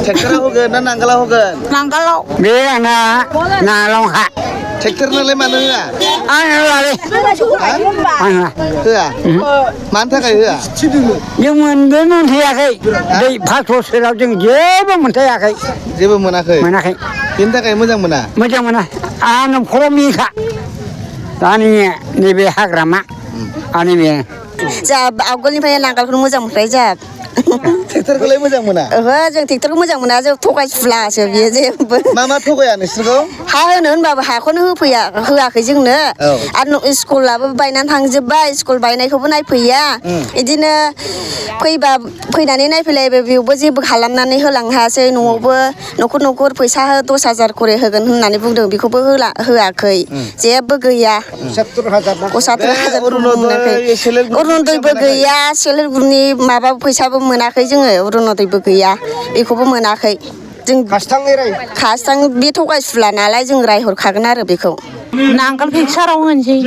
ट्रेक्टराव होगोन ना नांगोलाव होगोन नांगोलाव बे आंना नांगोलाव हा ट्रेक्टर नालाय मानो होआ आं होआलै आं होआ मानि थाखाय होआ जों मोनफैयाखै दै 5 बोसोराव जों जेबो मोनथायाखै जेबो मोनाखै बेनि थाखाय मोजां मोना आं न'खराव मिखा दानि नैबे हाग्रामा आंनि बे जा आवगोलनिफ्राय नांगोलखौनो मोजां मोनखायो जा ट्रेक्टरखौलाय मोजां मोना ओहो जों ट्रेक्टरखौ मोजां मोना जों थगायसुलासो बियो जेबो मा थगाया नोंसोरखौ हा होनो होनबाबो हाखौनो होआखै जोंनो आरो स्कुलाबो बायनानै थांजोब्बाय स्कुल बायनायखौबो नायफैया बिदिनो फैनानै नायफैलायबो बेयावबो जेबो खालामनानै होलांनो हायासै न'आवबो न'खर फैसा 10,000 खरि होगोन होननानै बुंदों बेखौबो होआखै जेबो गैया 75,000 अरुनदयबो गैया सेल्फ हेल्प ग्रुपनि माबा फैसाबो मोनाखै जोङो अरुनदयबो गैया बेखौबो मोनाखै जों खास्थां बे थगायसुला नालाय जों रायहरखागोन आरो बेखौ नांगोल पिकचाराव होनोसै